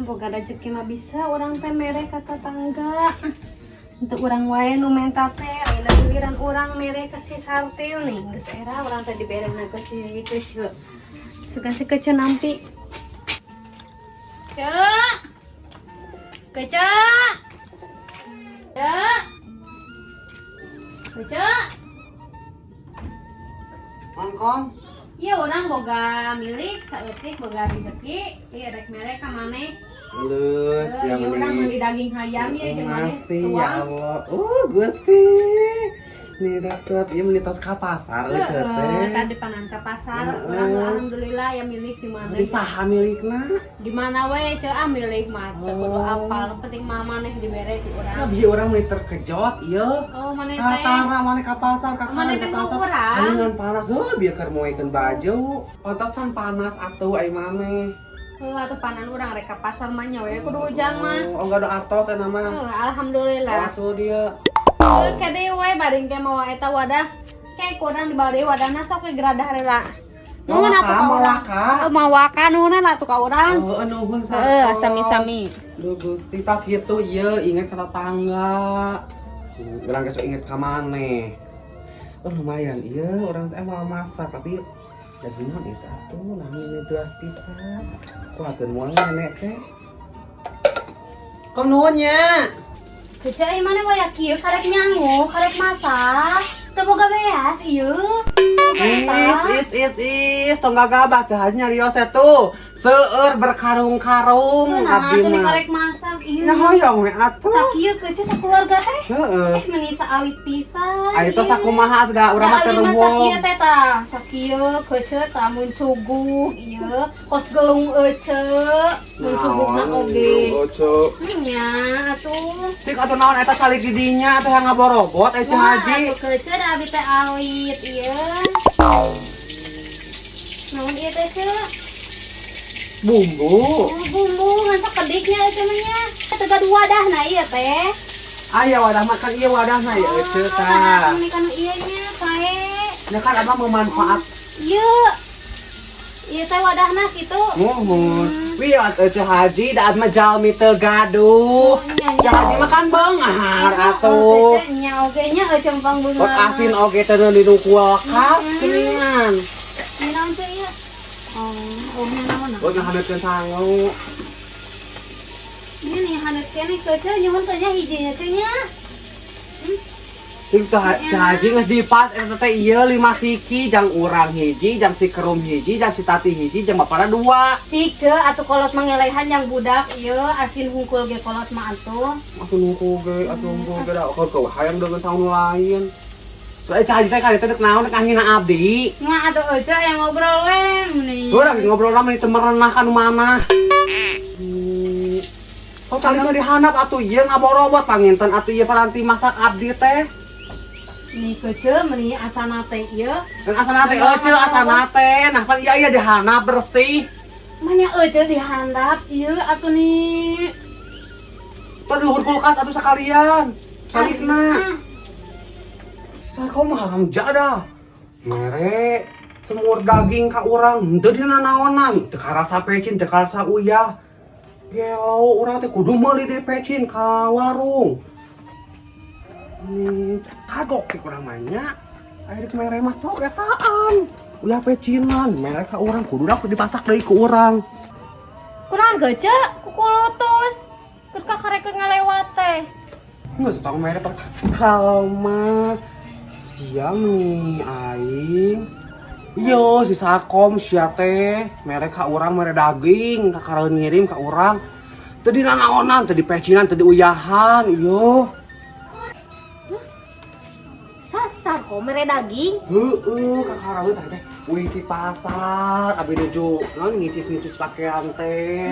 Boga rezeki mah bisa urang teh mere ka tetangga. Untuk urang wae nu menta teh, ayeuna giliran urang mere ka si Sartil nih. Geus era urang teh diberena ke si Kece. Suka si Kece nampi. Cek. Kece. Cek. Kece. Mangkong. Iya, urang boga milik saeutik, boga rezeki, ieu rek mere ka maneh. Halus Eh, ya. Ieu urang meuli daging hayam ieu jeung maneh. Masih ya tuang. Allah. Gusti. Nih resep ieu meuni tos ka pasar euy Heeh, teh. Tadi panan ka pasar, Heeh. urang alhamdulillah ya milik di mana. Di saha milikna? Di mana we ceu ah milik mah teu kudu Oh. apal, penting mah maneh dibere ku urang. Nah, bieu urang meuni terkejot ieu. Oh, maneh teh. Katara maneh ka pasar, ka Maneh ka teh pasar. urang. Ayeuna panas oh bieu keur moekeun baju. Pantesan panas atuh ai maneh. Heuh, atuh panan urang rek ka pasar mah nya we kudu hujan mah. Oh, enggak ada artos eta mah. Heuh, alhamdulillah. Atuh dia. Heuh, kade we baring ke mawa eta wadah. Kayak kurang di bawah wadahna sok we geradah rela. Nuhun atuh ka urang. Mawaka. Oh, mawaka nuhun atuh ka urang. Oh, nuhun. Heeh, sami-sami. Duh Gusti, tak gitu ieu inget ka tetangga. Urang geus inget ka maneh. Oh, lumayan ieu urang teh mau masak tapi daging naon ieu teh atuh, nah ini beas pisan. Kuateun moal nenek teh. Kom nuhun nya. Kece ai maneh waya kieu karek nyangu, karek masak. Teu boga beas ieu. Is, is, is, is, tong gagabah cah nyarios tuh. Seueur berkarung-karung Nah, abdi atuh nih mah. karek masak ieu. Nya hoyong we atuh. Sakieu kece sakeluarga teh. Heeh. Eh, meni saalit pisan. Ayo teh sakumaha atuh da urang mah teu Sakieu rembong. teh tah, sakieu kece tah mun cuguk ieu, kos gelung ece, mun cugukna oge. Oce. Nya atuh. Cik atuh naon eta calik di dinya atuh yang ngaborobot eh Ceu Wah, Haji. atuh kece da abi teh alit ieu. Naon ieu teh, Ceu? Bumbu. Oh, bumbu ngan sakediknya ece mah nya. Teu gaduh wadahna ieu teh. Aya wadah makan ieu wadahna ya ece Oh, tah. nah, kanu ieu nya sae. Ya kan abah memanfaat. Ieu. Ieu teh wadahna kitu. Muhun. Wih atuh Ceu Haji da mah jalmi teu gaduh. Nya. Ceu Haji mah kan beunghar atuh. Nya oge nya euy cempang beunghar. Bot asin oge teh di nu kulkas geuningan. Ieu naon teh ieu? Oh, oh nya naon? Oh, ngahaneutkeun sangu. Ini nih haneut keneh kece nyuhun teh nya hijinya teh nya. Cing teh Ceu Haji geus dipas eta teh ieu 5 siki jang urang hiji, jang si Kerum hiji, jang si Tati hiji, jang bapana dua. Sik ce atuh kolot mah ngelehan yang budak ieu asin hungkul ge kolot mah atuh. Atuh nungku ge, atuh nungku ge da keur hayang dengan sangu nu lain. Soalnya Ceu Haji teh kali teh dek naon dek ngahina abdi. Nggak atuh euce yang ngobrol we meni. Gue lagi ngobrol sama itu merenah kan mana. Oh, kali mah dihandap atuh ieu ngaborobot panginten atuh ieu paranti masak abdi teh. Nih kece meni asana teh ieu. Dan asana teh euceu asana teh. Nah, pan iya iya dihandap bersih. Manya euce dihandap ieu atuh nih. Tadi luhur kulkas atuh sekalian. Salikna. Sar kau mah haram jadah. Mere semur daging ka urang henteu dina naonan, teu karasa pecin, teu karasa uyah. Gelo urang teh kudu meuli deui pecin ka warung. Kagok teh urang mah nya. Aya rek mere mah sok etaan. Uyah pecinan, mere ka urang kudu dah dipasak deui ku urang. Kunaon gece kukulutus. Keur kakarek ngalewat teh. Nggak tau mere pas. Halo mah. Siang nih aing. Yo si Sarkom sia teh mere ka urang, mere daging kakareun ngirim ka urang. Teu dinanaonan, teu dipecinan, teu diuyahan, yo. Sasar kok mere daging. Heeh, kakareun teh teh. Wih di pasar, abi nuju naon ngicis-ngicis pakaian teh.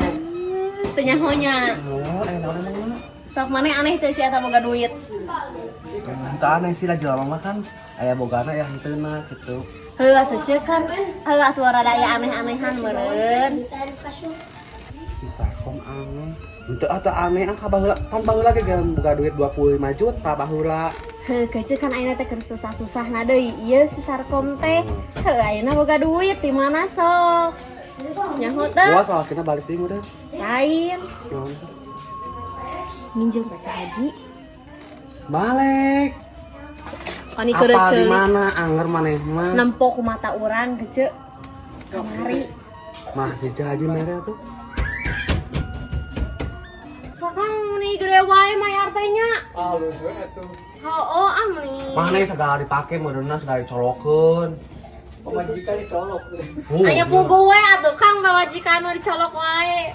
Teu nyaho nya. Oh, eh naon emang? Sok maneh aneh teh si eta boga duit? Henteu aneh sih lah, jelema mah kan aya bogana ya henteuna gitu. Heuh atuh ceuk kan. Heuh atuh rada aya aneh-anehan meureun. Si Sarkom aneh. Henteu atuh aneh ah ka baheula pan baheula ge boga duit 25 juta baheula. Heuh kece kan ayeuna teh keur susah-susahna deui ieu si Sarkom teh. Heuh, ayeuna boga duit di mana sok? Nyaho teh. Gua salah kita balik deui meureun. Lain. Naon? Minjem baca haji. Balik. Kani keur Apa di ceulik. mana anger maneh mah? Nempo ku mata urang kece. Kamari. Mah si Ceu Haji mere tuh. Sakang nih gede wae mayar teh nya. Halus we atuh. Heuh ah meni. Mana segala dipake meureunna segala dicolokeun. Pamajikan dicolok. Oh, Aya pugu we atuh Kang pamajikan nu dicolok wae.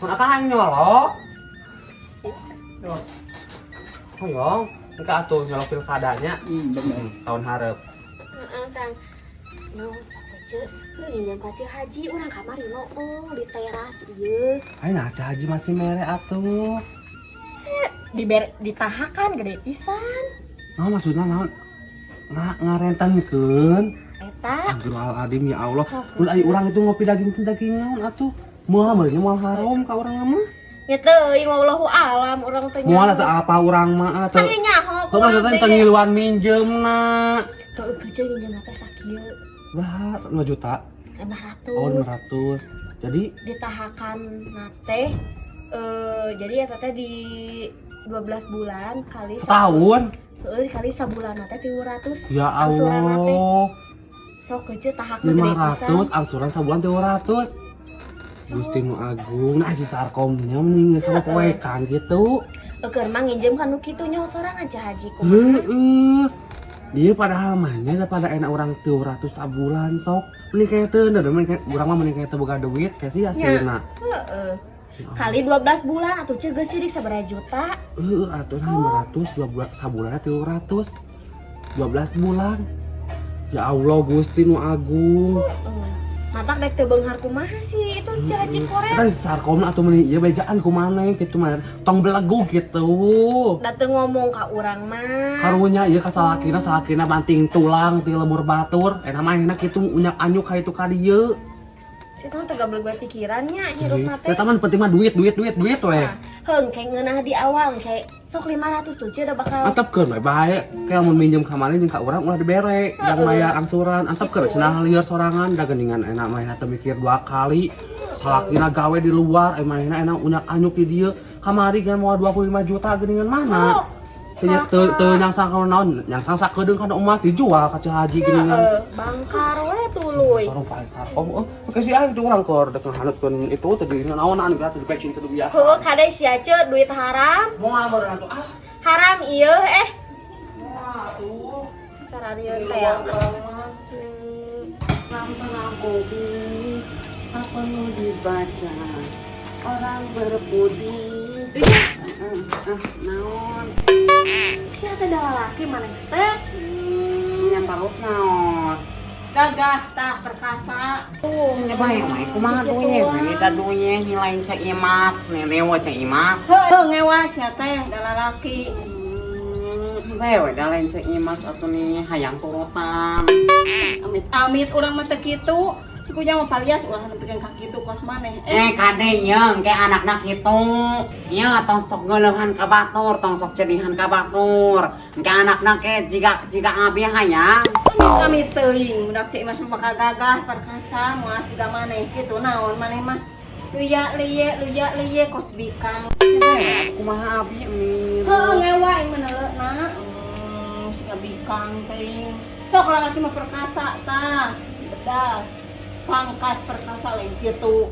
Mun akang nyolok. Oh. Hoyong, engke atuh nyolok pilkadanya. Bener. Tahun hareup. Heeh, Kang. No, sok kece. Heuh ninjam ka Ceu Haji urang kamari noong di teras ieu. Ayo nah Ceu Haji masih mere atuh. Diber ditahakan gede pisan. Nah maksudna naon? Ngarentenkeun. Eta Astagfirullahaladzim ya Allah. Sok, Mun ari urang itu ngopi daging teh daging naon atuh? Moal meureun moal haram ka urang mah. nya teuing wallahu alam urang teh. Moal atuh apa urang mah atuh. Kan nyaho Kok maksudnya teu ngiluan minjemna. Tuh kece minjem teh sakieu. Berapa? 5 juta. 500. Oh, 500. Jadi Ditahakan nate jadi ya teh di 12 bulan kali setahun. Heeh, kali sabulan teh 300. Ya Angsuran teh. Allah. Sok kece tahakna gede pisan. 500 angsuran sabulan 300. Gusti nu agung, nah si Sarkomnya mending kamu poekan gitu. Eukeun mah nginjem kan nu kitu nyaho sorangan Ceu Haji kumaha. Heeh. Dia padahal mahnya daripada enak orang 300 sabulan sok. Mending kayak teu, mending kayak urang mah mending kayak teu boga duit kayak sih hasilna. Heeh. Kali 12 bulan atuh ceu geus sirik sabaraha juta. Heeh, atuh 500 dua bulan sabulannya 300. 12 bulan. Ya Allah Gusti nu agung. Heeh. Matak dek teu beunghar kumaha sih itu Ceu Haji koret. Eta si Sarkomna atuh mending ieu bejaan kumaha gitu mah. Tong belegu gitu. Dateng ngomong ka urang mah. Karunya ieu ka salakina salakina banting tulang ti lembur batur. Enak mah enak kitu unyak anyuk ka itu ka dieu. Si teh teu gableg we pikirannya hirup mah teh. Saya mah penting mah duit duit duit duit we. Heung kayak ngeunah di awal kayak sok 500 tuh ceu udah bakal Antepkeun we bae. Kayak mun minjem ka maneh jeung ka urang ulah dibere, dan mayar angsuran. Antepkeun cenah lieur sorangan da geuningan enak mah teu mikir dua kali. Salakina gawe di luar, manehna enak unyak anyuk di dieu. Kamari geus moal 25 juta geuningan mana? Sok. Teu teu nyangsang kana naon, nyangsang sakedeung kana emas dijual ka Ceu Haji geuningan. Heeh, bangkar we tuluy. Orang pasar, oh, oke sih ah itu orang keur dek ngahanutkeun itu tadi naonan gitu tadi pecin teu biasa. Heueuh kade sia ceu duit haram. Moal meureun atuh ah. Haram ieu eh. Moal atuh. Sararieun teh ya. Lantang kopi tak perlu dibaca orang berbudi. Naon? Sia teh lalaki maneh teh. Nya terus naon? Gagah tah perkasa. Tuh. Nya bae mah kumaha duye we da duye lain Ceu Imas nenewa Ceu Imas. Heuh ngewa sia teh da lalaki. Bae we da lain Ceu Imas atuh nih hayang turutan. Amit-amit urang mah teu kitu. Si kunyah mah palias ulah nepikeun ka kitu kos maneh. Kade nya engke anakna kitu. Nya tong sok ngeuleuhan ka batur, tong sok cedihan ka batur. Engke anakna ke jiga jiga abi hayang. Amit-amit teuing budak Ceu Imas mah bakal gagah perkasa moal siga maneh kitu naon maneh mah. Luya liye luya liye kos bikang. Kumaha abi mi? Heuh ngewa ieu mah neuleuhna. Siga bikang teuing. Sok lalaki mah perkasa tah. Bedas. Pangkas perkasa lain kitu.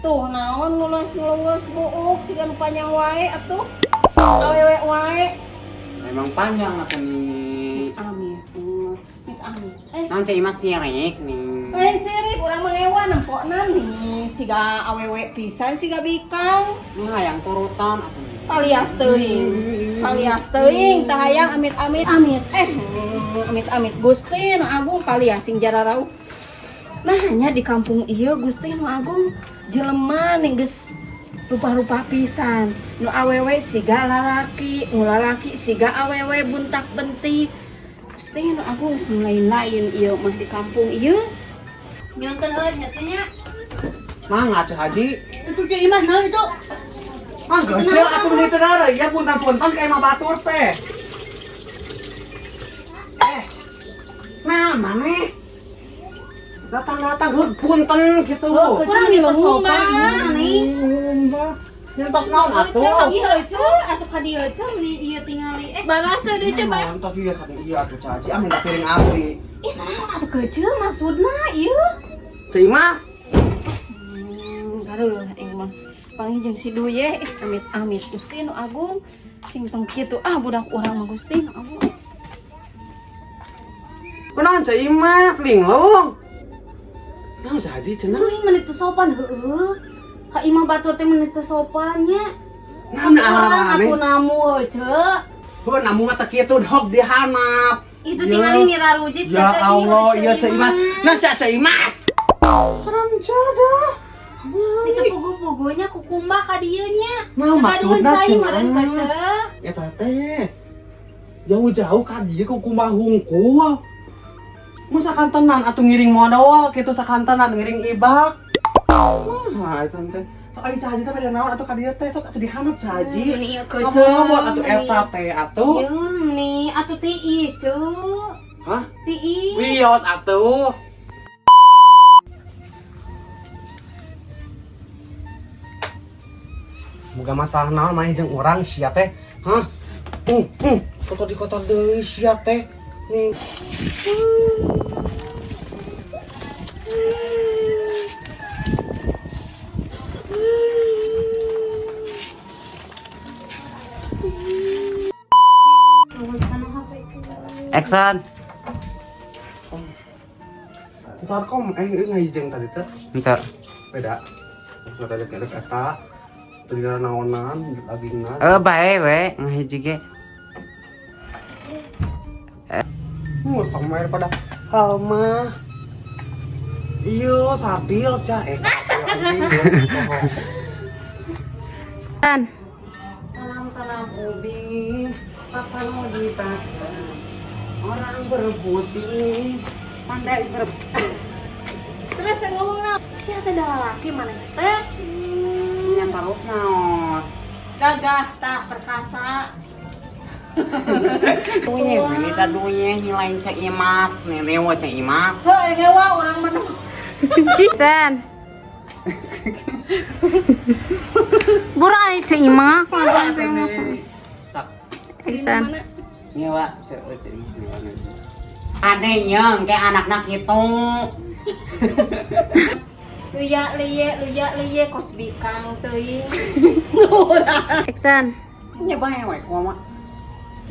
Tuh naon ngules-ngules buuk siga nu panjang wae atuh. Awewe wae. Memang panjang atuh nih. Amit. Amit amit. Naon Ceu Imas sirik nih. Lain sirik urang mah ngewa nempokna nih siga awewe pisan siga bikang. Nih hayang turutan atuh nih. Palias teuing. Palias teuing tah hayang amit-amit amit. Amit-amit Gusti nu agung palias sing jararau. Nah hanya di kampung ieu Gusti nu agung jelema nih geus rupa-rupa pisan. Nu awewe siga lalaki, nu lalaki siga awewe buntak bentik. Gusti nu agung geus lain-lain ieu mah di kampung ieu. Nyonten euy nya teh nya. Mangga Ceu Haji. Itu Ceu Imas naon itu? Mangga Ceu atuh meni teu ya puntan-puntan ka imah batur teh. Naon maneh? Datang-datang heug punten gitu. Kurang di sopan nih. Nyentos naon atuh? Iya Ceu, atuh ka dieu Ceu meni ieu tingali eh. Barasa deh coba. Nonton ieu kan ieu atuh Caji ah minta piring abdi. Ih, naon atuh kecil maksudna ieu? Ceu Imas. Gaduh aing mah. Panggih jeung si Duye, amit-amit Gusti nu agung sing tong kitu ah budak urang mah Gusti nu agung. Kunaon Ceu Imas linglung? Naon Caji cenah? Euy, meni teu sopan heueuh. Ka imah batur teh meni teu sopan nya. Naon Urang aneh? atuh namu Ceu. Heuh namu mah teu kitu hog dihanap. Itu tingali nira rujit Ya Allah, iya Ceu Imas. Nah sia Ceu Imas. Haram jadah. Itu pugu-pugunya kukumbah ka dieu nya. Nah, maksudna cai cenah. meureun ka Ceu. Eta teh jauh-jauh ka dieu kukumbah hungkul. Mun sakantenan atuh ngiring modal kitu sakantenan ngiring ibak. Wah, eta teh. Sok aya Caji teh beda naon atuh ka dieu teh sok atuh dihanap Caji. Meni ieu keceu. Ngomong atuh eta teh atuh. Ieu meni atuh tiis Ceu. Hah? Tiis. Wios atuh. Boga masalah naon maneh jeung urang sia teh? Hah? Kotor di kotor deui sia teh. Nih. Action. Sarkom ngahijeng tadi teh. Henteu. Beda. Maksudna tadi kerek eta. Teu dina naonan dagingna. Bae we ngahiji ge. Tong main pada hal mah. Iya, sardil sia. Sardil anjing. Tan. Tanam-tanam ubi, papan mau dibaca. Orang berbudi, pandai ber. Terus yang ngomong naon? Sia teh da lalaki maneh teh. Nya terus naon? Gagah tah perkasa. Duye, ini ta duye nilai Ceu Imas, nih rewa Ceu Imas. Heuh, hewa urang mah. Sen. Burai Ceu Imas, langsung Ceu Imas. Action. Nyewa Ceu Imas nyewa. Ade nyeng kayak anak-anak gitu. Luya liye, luya liye kos bikang teuing. Action. Nya bae we kumaha.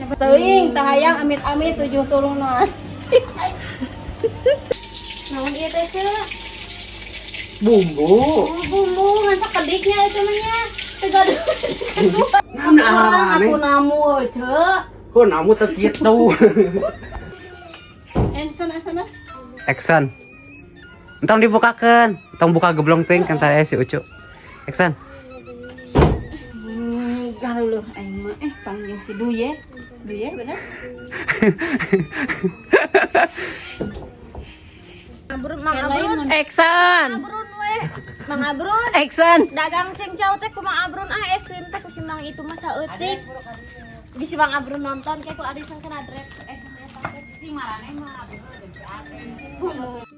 Teuing tah hayang amit-amit 7 turunan. Naon ieu teh Ceu? Bumbu. Oh, bumbu ngan sakediknya itu mah nya. Teu gaduh. Naon Urang aneh? atuh namu Ceu. Heuh, namu teu kitu. Enson asana. Action. Entong dibukakeun, entong buka geblong teuing kan tadi si Ucu. Action. Galuh aing mah panggil si Duye. Duye bener? Mang Abrun. Action. Abrun we. Mang Abrun. Action. Dagang cincau teh ku Mang Abrun ah es krim teh ku si Mang itu mah saeutik. Bisi Mang Abrun nonton kayak ku arisan kena drep. Cicing marane mah, bener jeung si Ade.